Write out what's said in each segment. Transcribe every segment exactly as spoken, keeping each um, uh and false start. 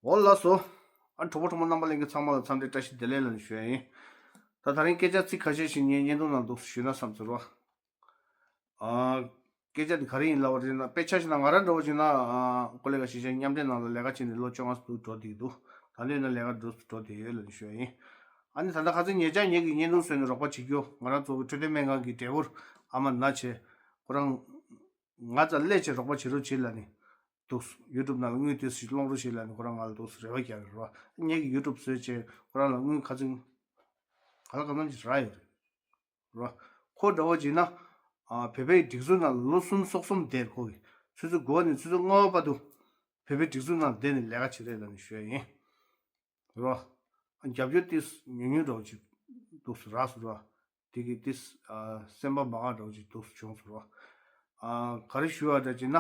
འོ་ལགས་སོ། ཨ་གྲོགས་པོ་གྲོགས་མོ་རྣམ་པ་ལྷན་རྒྱས་ཚང་མ་ལ་འཚམས་འདྲི་བཀྲ་ཤིས་བདེ་ལེགས་ལ་ཞུ་ཡ་ཡིན། ད་ད་རིང་སྐད་ཆ་ཚིག་ཁ་ཤས་ཤིག་ངའི་བརྙན་ཐུང་ནང་འདུག་ཞུས་ན་བསམ་ཚུལ་བ། ཨ། སྐད་ཆ་འདི་ག་རེ་ཡིན་ལབ་པ་རེད་ན། དཔེ་ཆ་བཞག་ན་ང་རང་འདྲ་བོ་བྱས་ན། ཨ། ཀོ་ལི་གྷལ་གཞིས་ཆགས་མཉམ་འབྲེལ་ནང་ལ་ལས་ཀ་བྱས་ནས་ལོ་བཅོ་ལྔ་ཙམ་འགྲོ་བསྡད་ཀྱི་འདུག་ད་ལོ་ཡིན་ན་ལས་ཀ་འགྲོ་འགྲོ་བསྡད་ཡོད་ལབ་ནས་ཞུ་ཡ་ཡིན། ཨ་ནི་ད་ལྟ་ཁ་སང་ཉེ་ཆར་ངེད་ཀྱི་བརྙན་ཐུང་བཟོས་ནས་རོགས་པ་བྱེད་རྒྱུ། ང་རང་ཚོ་གི་འཕྲོད་བསྟེན་སྨན་ཁང་གི་འབྲས་བུར་ཨ་མ་ན་བྱས། ཁོ་རང་ང་རྩ་སླེབས་བྱས་རོགས་པ་བྱེད་རོགས་བྱེད་ལབ་ནས་འདུག་ཡུ་ཊུབ་ནང་ལ་དངུལ་དེ་ཞིག་སློང་རོགས་བྱེད་ལབ་ནས་ཁོ་རང་ང་ལ་འདུག་རེ་བ་རྒྱག་གི་རེད་བ། ངེད་ཀྱི་ཡུ་ཊུབ་བཟོས་བྱས་ཁོ་རང་ལ་དངུལ་ཁ་ཚིག་ག་ལ་གང་འཚམ་ཅིག་རག་ཡོད་རེད། རོ། ཁོ་འདྲ་བོ་བྱས་ན། ཨ། བོད་པའི་སྒྲིག་འཛུགས་ནང་ལོ་གསུམ་སོ་གསུམ་བསྡད། ཁོ་གིས་ཆུ་ཚོད་དགུ་པ་ནས་ཆུ་ཚོད་ལྔ་པ་བར་དུ་བོད་པའི་སྒྲིག་འཛུགས་ནང་བསྡད་ནས་ལས་ཀ་བྱེད་རེད་ལབ་ནས་ཞུ་ཡ་ཡིན། རོ། རྒྱབ་སྐྱོར་ཏིས་ཉུང་ཉུང་འདྲ་བོ་ཅིག་འདུག་སེ་རག་སོང་རོ། དེ་གིས་ཏིས། ཨ། སེམས་པ་མ་དགའ་འདྲ་བོ་ཅིག་འདུག་སེ་བྱུང་སོང་རོ། ཨ། ག་རེ་ཞུ་བ་འདྲ་བྱས་ན།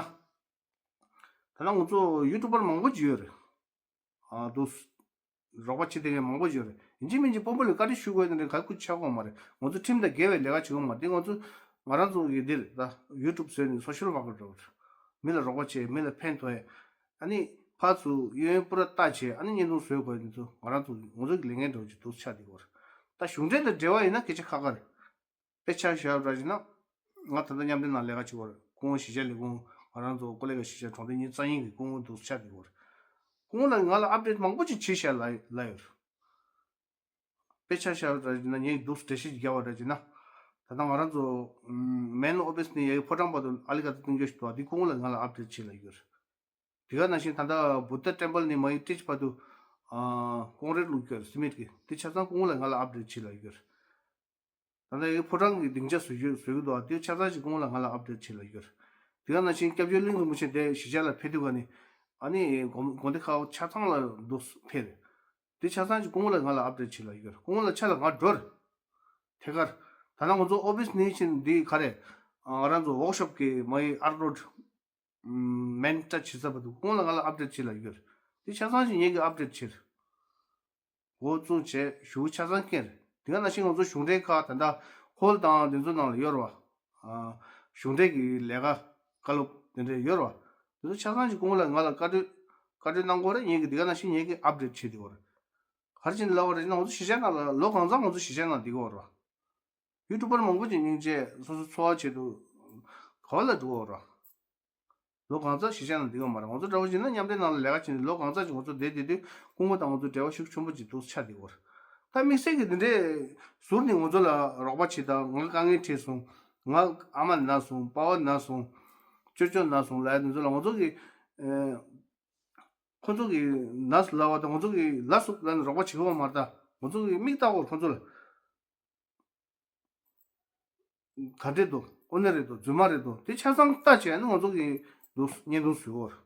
ད་ལྟ་ང་ཚོ་ཡུ་ཊུབ་པར་མང་པོ་ཅིག་ཡོད་རེད། ཨ། འདུག་སེ་རོགས་པ་བྱེད་བསྡད་མཁན་མང་པོ་ཡོད་རེད། ཡིན་གཅིག་མིན་གཅིག་དཔོན་པོ་ལ་བཀའ་འདྲི་ཞུ་དགོས་དེ་འདྲ་ག་ཁུ་ཆགས་ཀྱི་ཡོད་མ་རེད། ང་ཚོ་ཁྲིམས་དང་འགལ་བའི་ལས་ཀ་བྱེད་ཀྱི་ཡོད་མ་རེད། དེ་ང་ཚོ་ང་རང་ཚོ་གི་འདིར་ད་ཡུ་ཊུབ་བཟོས་ནས་སོ་ཤལ་ཝར་ཀར་འདྲ་བོ་རེད། མི་ལ་རོགས་པ་བྱེད། མི་ལ་ཕན་ཐོགས་ཡས། ཨ་ནི་ཕར་ཚུར་གཡས་གཡོན་པུ་ར་བལྟས་བྱས་ཨ་ནི་བརྙན་ཐུང་བཟོ་དགོས་དེ་ཚོ་ང་རང་ཚོ་ང་ཚོ་གི་ལས་འགན་འདྲ་བོ་ཅིག་འདུག་སེ་ཆགས་བསྡད་ཀྱི་ཡོད་རེད། ད་གཞུང་འབྲེལ་དང་འབྲེལ་བ་ཡིན་ན་སྐད་ཆ་ཁག་ཁག་རེད། དཔེ་ཆ་བཞག་པ་འདྲ་བྱས་ན། ང་ད་ལྟ་མཉམ་འབྲེལ་ནང་ལས་ཀ་བྱེད་པར་སྐུ་ངོ་གཞིས་ཆགས་ལས་ཁུངས། ང་རང་ཚོ་ཀོ་ལི་གྷལ་གཞིས་ཆགས་གྲོང་སྡེ་ཉེར་རྩ་གཉིས་ཀྱི་སྐུ་ངོ་འདུག་སེ་ཆགས་བསྡད་ཀྱི་ཡོད་རེད། སྐུ་ངོ་ལ་ང་ལ་ཨབ་ཌེཊ་མང་པོ་ཅིག་བྱེད་ཤག་ལབ་ལབ་ཡོད་རེད། དཔེ་ཆ་བཞག་པ་འདྲ་བྱས་ན་ངས་འདུག་སེ་འགྲེལ་བཤད་ཅིག་རྒྱབ་པ་འདྲ་བྱས་ན། ད་ལྟ་ང་རང་ཚོ་མེན་ཨོ་ཕི་སི་ནས་ཡ་གི་ཕོ་བྲང་བར་དུ་ཨ་ལི་ཀ་ཏ་བཏོན་རྒྱུ་ཞིག་འདུག་དེ་སྐུ་ངོ་ལ་ང་ལ་ཨབ་ཌེཊ་བྱེད་ལབ་ཡོད་རེད། དེ་ག་ནང་བཞིན་ད་ལྟ་བུདྡྷ་ཊེམ་པལ་ནས་མ་ཡི་ཊི་རི་ཅི་བར་དུ། ཨ། ཀོང་རེཊ་བླུགས་ཡོད་རེད། སི་མེན་ཊི་གི་དེ་ཆ་ཚང་སྐུ་ངོ་ལ་ང་ལ་ཨབ་ཌེཊ་བྱེད་ལབ་ཡོད་རེད། ད་ལྟ་ཡི་ཕོ་བྲང་གི་སྡིངས་ཆ་བཟོ་རྒྱུ་བཟོ་གི་འདུག་དེ་ཆ་ཚང་ཞིག་སྐུ་ངོ་ལ་ང་ལ་ཨབ་ཌེཊ་བྱེད་ལབ་ཡོད་རེད། དེ་ག་ནང་བཞིན་སྐྱབས་རྗེ་གླིང་རིན་པོ་ཆེ་དེ་གཞིས་ཆགས་ལ་ཕེབས་དུས་ག་ནས་ཨ་ནི་དགོན་དགོན་སྡེ་ཁག་ཆ་ཚང་ལ་འདུག་སེ་ཕེབས་རེད། དེ་ཆ་ཚང་ཞིག་སྐུ་ངོ་ལ་ང་ལ་ཨབ་ཌེཊ་བྱེད་ལབ་ཡོད་རེད། སྐུ་ངོ་ལ་ཆ་ལ་ང་འགྲོ་རེད། ཐད་ཀར། ད་ལྟ་ང་ཚོ་ཨོ་ཕི་སི་ནས་ཕྱིན་འདི་ག་རེད། ང་རང་ཚོ་ཝོག་ཤོབ་ཀྱི་མ་ཡི་ཨར་རོཌ་མེན་ཊ་བྱེད་ས་བར་དུ་སྐུ་ངོ་ལ་ང་ལ་ཨབ་ཌེཊ་བྱེད་ལབ་ཡོད་རེད། དེ་ཆ་ཚང་ཞིག་ངེད་ཀྱིས་ཨབ་ཌེཊ་བྱེད་རེད། འགོ་བཙུགས་བྱས་ཞུ་ཆ་ཚང་སྐྱེལ་རེད། དེ་ག་ནང་བཞིན་ང་ཚོ་གཞུང་འབྲེལ་ཁག་ད་ལྟ་ཧོལ་དང་དེ་ཚོ་ནང་ལ་ཡོད་རེད་བ། ཨ། གཞུང་འབྲེལ་གྱི་ལས་ཀ་བཀའ་སློབ་དེ་འདྲ་ཡོད་རེད་བ། དེ་ཚོ་ཆ་ཚང་ཞིག་སྐུ་ངོ་ལ་ང་ལ་བཀའ་འཁྲོལ་བཀའ་འཁྲོལ་གནང་དགོས་རེད། ངེད་ཀྱིས་དེ་ག་ནང་བཞིན་ངེད་ཀྱིས་ཨབ་ཌེཊ་བྱེད་དགོས་རེད། ག་རེ་བྱས་ནས་ལབ་པ་རེད་ན་ང་ཚོ་གཞིས་ཆགས་ནང་ལ་ལོ་གང་ཙམ་ང་ཚོ་གཞིས་ཆགས་ནང་བསྡད་ཀྱི་ཡོད་རེད་བ། ཡུ་ཊུབ་པར་མང་པོ་ཅིག་སྙིང་རྗེ་སོ་སོ་འཚོ་བ་ཆེད་དུ་ག་བ་ལ་འགྲོ་གི་ཡོད་རེད་བ། ལོ་གང་ཙམ་གཞིས་ཆགས་ནང་བསྡད་ཀྱི་ཡོད་མ་རེད། ང་ཚོ་འདྲ་བོ་བྱས་ན་མཉམ་འབྲེལ་ནང་ལ་ལས་ཀ་བྱས་ནས་ལོ་གང་ཙམ་ཅིག་ང་ཚོ་བསྡད་བསྡད་དུས་སྐུ་ངོ་དང་ང་ཚོ་འབྲེལ་བ་ཤུགས་ཆེན་པོ་ཅིག་འདུག་སེ་ཆགས་བསྡད་ཀྱི་ཡོད་རེད། ད་དམིགས་བསལ་གྱི་འདི་འདྲས་ཟུར་ནས་ང་ཚོ་ལ་རོགས་པ་བྱེད་དང་། ང་དཀའ་ངལ་འཕྲད་སོང་། ང་ཨ་མ་ན་སོང་། པ་ཕ་ན་སོང་། ཅོ་ཅོ་ན་སོང་ལབ་ཡ་དེ་ཚོ་ལ་ང་ཚོ་གི། ཨེ། ཁོ་ཚོ་གི་ན་སོང་ལབ་པ་དང་ང་ཚོ་གི་ལ་སོང་ལབ་ནས་རོགས་པ་བྱེད་ཀྱི་ཡོད་མ་རེད། ད་ང་ཚོ་གི་མིག་ལྟ་བར་ཁོ་ཚོ་ལ། ག་འདྲས་འདུག་དངོས་གནས་རེད་འདུག་རྫུན་མ་རེད་འདུག་དེ་ཆ་ཚང་ལྟ་བྱས་ན་ང་ཚོ་གི་འདུག་བརྙན་ཐུང་བཟོས་ཡོད་རེད།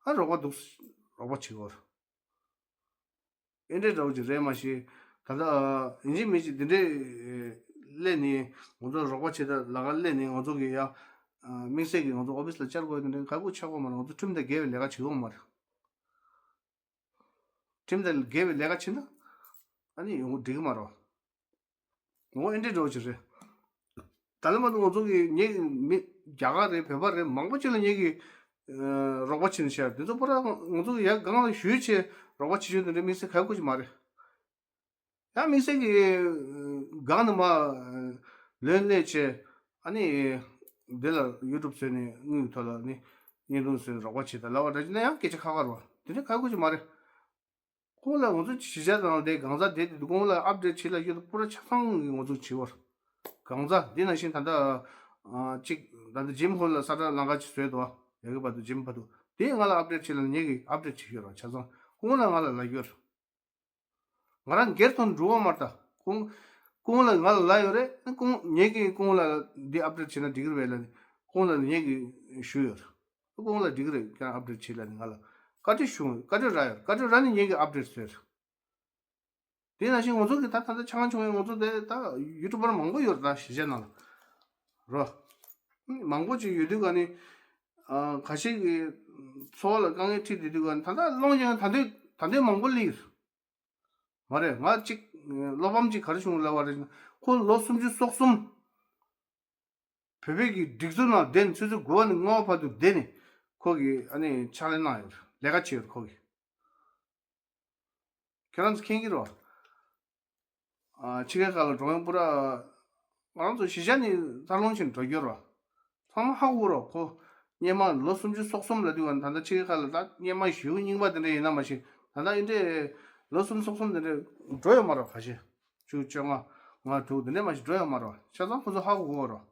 ཨ་རོགས་པ་འདུག་རོགས་པ་བྱེད་ཡོད་རེད། ཨེ་འདྲས་འདྲ་བོ་ཅིག་རེད་མ་གཞི། ད་ལྟ་ཡིན་གཅིག་མིན་གཅིག་འདི་འདྲས་སླེབས་ནས་ང་ཚོ་རོགས་པ་བྱེད་ད་ལ་ག་སླེབས་ནས་ང་ཚོ་གི་ཡ། དམིགས་བསལ་གྱི་ང་ཚོ་ཨོ་ཕི་སི་ལ་བཅར་དགོས་དེ་འདྲས་ག་གུ་ཆགས་ཀྱི་ཡོད་མ་རེད། ང་ཚོ་ཁྲིམས་དང་འགལ་བའི་ལས་ཀ་བྱེད་ཀྱི་ཡོད་མ་རེད། ཁྲིམས་དང་འགལ་བའི་ལས་ཀ་བྱེད་ན་ཨ་ནི་ཡོང་འགྲིག་གི་མ་རེད། འོ་ཨེ་འདྲས་འདྲ་བོ་ཅིག་རེད། ད་ལྟ་མ་གཏོགས་ང་ཚོ་གི་ངེད་མི་རྒྱ་གར་རེད། བོད་པ་རེད། མང་པོ་ཅིག་ལ་ངེད་ཀྱིས་ཨ་རོགས་པ་བྱེད་ནས་བཤད། དེ་ཚོ་པུ་ར་ང་ཚོ་གི་ཡ་སྒང་ལ་ཞུས་བྱས་རོགས་པ་བྱེད་ཆོག་དེ་འདྲའི་དམིགས་བསལ་ག་གུ་ཅིག་མ་རེད། ཡང་དམིགས་བསལ་གྱི་སྒང་ནས་མར་ལོན་སླེབས་བྱས་ཨ་ནི་འདི་ལ་ཡུ་ཊུབ་བཟོས་ནས་དངུལ་གྱི་ཐོག་ལ་ནི་བརྙན་ཐུང་བཟོས་ནས་རོགས་པ་བྱེད་དང་ལབ་པ་འདྲ་ཅིག་ན་ཡང་སྐད་ཆ་ཁག་ཁག་རེད་བ། དེ་འདྲ་ག་གུ་ཅིག་མ་རེད། ཁོང་ལ་ང་ཚོ་གཞིས་ཆགས་ནང་ལ་དེ་གང་ཟག་དེ་དེ་ཁོང་ལ་ཨབ་ཌེཊ་བྱེད་ལ་ཡོད་པུ་ར་ཆ་ཚང་གི་ང་ཚོ་བྱེད་བར་གང་ཟག་འདི་ནང་བཞིན་ད་ལྟ་ཨ་གཅིག་ད་ལྟ་ཇིམ་ཧོལ་ལ་ས་ཁྲ་ལམ་ཁ་ཅིག་བཟོས་འདུག་ཡ་གི་བར་དུ་ཇིམ་བར་དུ་དེ་ང་ལ་ཨབ་ཌེཊ་བྱེད་ལ་ངེད་ཀྱིས་ཨབ་ཌེཊ་བྱེད་ཀྱི་ཡོད་ར། ཆ་ཚང་ཁོང་ལ་ང་ལ་ལབ་ཡོད་ར། ང་རང་སྒེར་ཐོག་ནས་འགྲོ་བ་མ་རེད། ད་ཁོང་ཁོང་ལ་ང་ལ་ལབ་ཡོད་རེད། ཁོང་ངེད་ཀྱིས་ཁོང་ལ་འདི་ཨབ་ཌེཊ་བྱས་ན་འགྲིག་གི་རེད་པས་ལབ་ནས་ཁོང་ལ་ངེད་ཀྱིས་ཞུས་ཡོད་ར། ཁོང་ལ་འགྲིག་གི་རེད། ཁྱེད་རང་ཨབ་ཌེཊ་བྱེད་ལབ་ནས་ང་ལ་བཀའ་འདྲི་ཞུ། བཀའ་འདྲི་རག་ཡོད། བཀའ་འདྲི་རག་ནས་ངེད་ཀྱིས་ཨབ་ཌེཊ་བཟོས་རེད། དེ་ནང་བཞིན་ང་ཚོ་གི་ད་ད་ལྟ་ཆང་ཆུང་བའི་ང་ཚོ་དེ་ད་ཡུ་ཊུབ་པར་མང་པོ་ཡོད་རེད། ད་གཞིས་ཆགས་ནང་ལ་རོ། མང་པོ་ཅིག་ཡོད་དུས་ག་ནི་ཨ་ཁ་ཤས་ཀྱི་འཚོ་བ་ལ་དཀའ་ངལ་འཕྲད་བསྡད་དུས་ག་ནི་ད་ལྟ་སློང་ཀྱང་ད་འདོད་ད་འདོད་མང་པོ་སླེབས་ཡོད་མ་རེད། ང་གཅིག་བློ་ཕམ་ཅིག་ག་རེ་བྱུང་ལབ་པ་རེད་ན། ཁོ་ལོ་སུམ་ཅུ་སོ་གསུམ་བོད་པའི་གི་སྒྲིག་འཛུགས་ནང་བསྡད་ནས་ཆུ་ཚོད་དགུ་པ་ནས་ལྔ་པ་བར་དུ་བསྡད་ནས་ཁོ་གིས་ཨ་ནི་ཕྱག་ལས་གནང་ཡོད་རེད། ལས་ཀ་བྱས་ཡོད་རེད་ཁོ་གིས། ཁྱེད་རང་ཚོ་མཁྱེན་གྱི་རེད་བ། ཨ་ཕྱི་རྒྱལ་ཁག་ལ་འགྲོ་མཁན་པུ་ར་ང་རང་ཚོ་གཞིས་ཆགས་ནས་འཚར་ལོངས་ཕྱིན་འགྲོ་རྒྱུ་རེད་བ། ཚང་མ་ཧ་གོ་རོགས་ཁོ། སྔོན་མ་ལོ་སུམ་ཅུ་སོ་གསུམ་ལ་དུས་བ་ད་ལྟ་ཕྱི་རྒྱལ་ཁག་ལ་ད་སྔོན་མ་ཞེའུ་རྙིང་པ་དེ་འདྲ་ཡིན་ན་མ་གཞི་ད་ལྟ་ཨིན་འདྲས་ལོ་སུམ་ཅུ་སོ་གསུམ་དེ་འདྲས་འགྲོ་ཡོད་མ་རེད་བ། ཁ་ཤས་བཅུ་བཅོ་ལྔ་ལྔ་དྲུག་དེ་འདྲས་མ་གཞི་འགྲོ་ཡོད་མ་རེད་བ། ཆ་ཚང་ཁོ་ཚོ་ཧ་གོ་གོ་རོགས།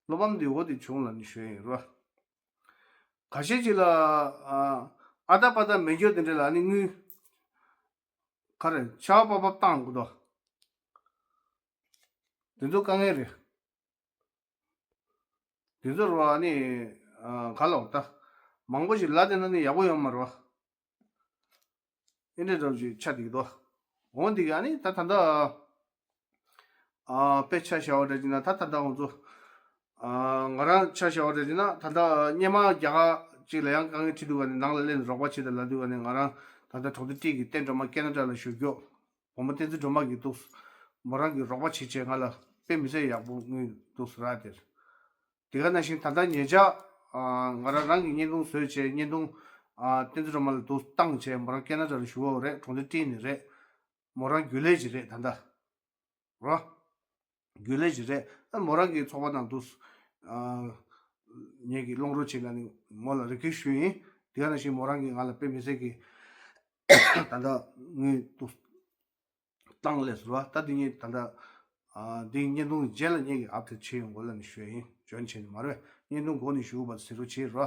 བློ་ཕམ་འདི་འོ་དེ་བྱུང་ལ་ནི་ཞུ་ཡིན་རོ། ཁ་ཤས་ཅིག་ལ་ཨ་ཨ་ད་པ་ད་མེད་རྒྱུ་དེ་འདྲས་ལ་ནི་དངུལ་ག་རེ་ཆར་པ་བབ་བཏང་དགོས་དོ། དེ་ཚོ་དཀའ་ངལ་རེད། དེ་ཚོ་རོ་ཨ་ནི་ཨ་ག་ལ་འོ་ད་མང་པོ་ཞིག་ལ་དེ་ན་ནི་ཡག་པོ་ཡོད་མ་རོ། ཨེ་འདྲས་འདྲ་ཞིག་ཆ་དེ་གི་དོ། འོ་འདི་ག་ཨ་ནི་ད་ད་ད་ཨ་དཔེ་ཆ་བཞག་པ་འདྲ་ཅིག་ན་ད་ད་ད་ང་ཚོ་ཨ་ང་རང་ཆ་བཞག་པ་འདྲ་ཅིག་ན་ད་ད་སྔོན་མ་རྒྱ་གར་ཅིག་ལ་ཡང་དཀའ་ངལ་འཕྲད་དུས་ག་ནས་ནང་ལ་སླེབས་ནས་རོགས་པ་བྱེད་དང་ལབ་དུས་ག་ནས་ང་རང་ད་ད་གྲོང་སྡེ་ཏི་གི་བསྟན་སྒྲོལ་མ་ཀེ་ན་ཌ་ལ་བཞུགས་རྒྱུ་བུ་མོ་བསྟན་འཛིན་སྒྲོལ་མ་གིས་འདུག་མོ་རང་གིས་རོགས་པ་བྱེད་བྱས་ང་ལ་དཔེ་མི་སྲིད་ཡག་པོ་དངུལ་འདུག་ར་དེར། དེ་ག་ནང་བཞིན་ད་ལྟ་ཉེ་ཆར་ང་རང་རང་གི་བརྙན་ཐུང་བཟོས་བྱས་བརྙན་ཐུང་བསྟན་འཛིན་སྒྲོལ་མ་ལ་འདུག་བཏང་བྱས་མོ་རང་ཀེ་ན་ཌ་ལ་བཞུགས་པ་རེད། གྲོང་སྡེ་ཏི་ནས་རེད། མོ་རང་རྒྱུན་ལས་ཅིག་རེད་ད་ལྟ། རོ། རྒྱུན་ལས་ཅིག་རེད། ཨ་མོ་རང་གི་ཚོགས་པ་ནང་དུ་ཨ་ངེད་ཀྱི་སློང་རོགས་བྱེད་ལ་ནི་མོ་ལ་རེ་སྐུལ་ཞུས་ཡིན། དེ་ག་ནང་བཞིན་མོ་རང་གིས་ང་ལ་དཔེ་མི་སྲིད་ཀྱི་ད་ལྟ་དངུལ་དུ་བཏང་ལས་སུ་རོ། ད་འདི་ངས་ད་ལྟ་ཨ་འདི་བརྙན་ཐུང་རྗེས་ལ་ངེད་ཀྱི་ཨབ་ཌེཊ་བྱེད་ཡོང་དགོས་ལ་ནི་ཞུས་ཡིན། འཇོན་བྱེད་ནི་མ་རེད། བརྙན་ཐུང་འགོ་ནས་ཞུ་བར་ཟེར་རོགས་བྱེད་རོ།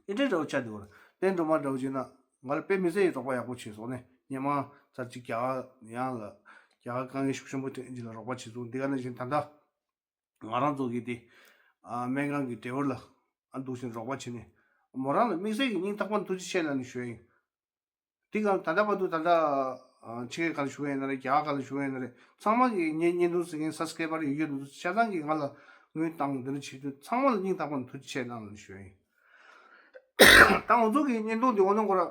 ཨེ་འདྲའི་འདྲ་བོ་ཆགས་འདུག་བར་བསྟན་སྒྲོལ་མ་འདྲ་བོ་བྱས་ན་ང་ལ་དཔེ་མི་སྲིད་ཡི་རོགས་པ་ཡག་པོ་བྱས་སོང་ནས་སྔོན་མ་ཚར་གཅིག་རྒྱ་གར་ཡང་ལ་རྒྱ་གར་དཀའ་ངལ་ཤུགས་ཆེན་པོ་འཕྲད་ཅིག་ལ་རོགས་པ་བྱས་སོང་། འདི་ག་ནང་བཞིན་ད་ལྟ་ང་རང་ཚོ་གི་དེ་ཨ་སྨན་ཁང་གི་འབྲེལ་བ་ལ་ཨ་འདུག་བཞིན་རོགས་པ་བྱས་ནས་མོ་རང་ལ་དམིགས་བསལ་གྱི་སྙིང་ཐག་པ་ནས་ཐུགས་རྗེ་ཆེ་ལབ་ནས་ཞུ་ཡ་ཡིན། འདི་ག་ད་ལྟ་བར་དུ་ད་ལྟ་ཨ་ཕྱི་རྒྱལ་ཁག་ལ་བཞུགས་ཡོད་ན་རེད། རྒྱ་གར་ཁག་ལ་བཞུགས་ཡོད་ན་རེད། ཚང་མ་གི་ངའི་བརྙན་ཐུང་གཟིགས་མཁན་སབ་སི་ཀེ་རེ་བར་ཡོད་ཡོད་འདུག་ཆ་ཚང་གིས་ང་ལ་དངུལ་བཏང་འདི་འདྲ་བྱེད་དུས་ཚང་མ་ལ་སྙིང་ཐག་པ་ནས་ཐུགས་རྗེ་ཆེ་གནང་ལབ་ནས་ཞུ་ཡ་ཡིན། ད་ང་ཚོ་གི་བརྙན་ཐུང་འདི་འོ་ན་ཁོ་ར་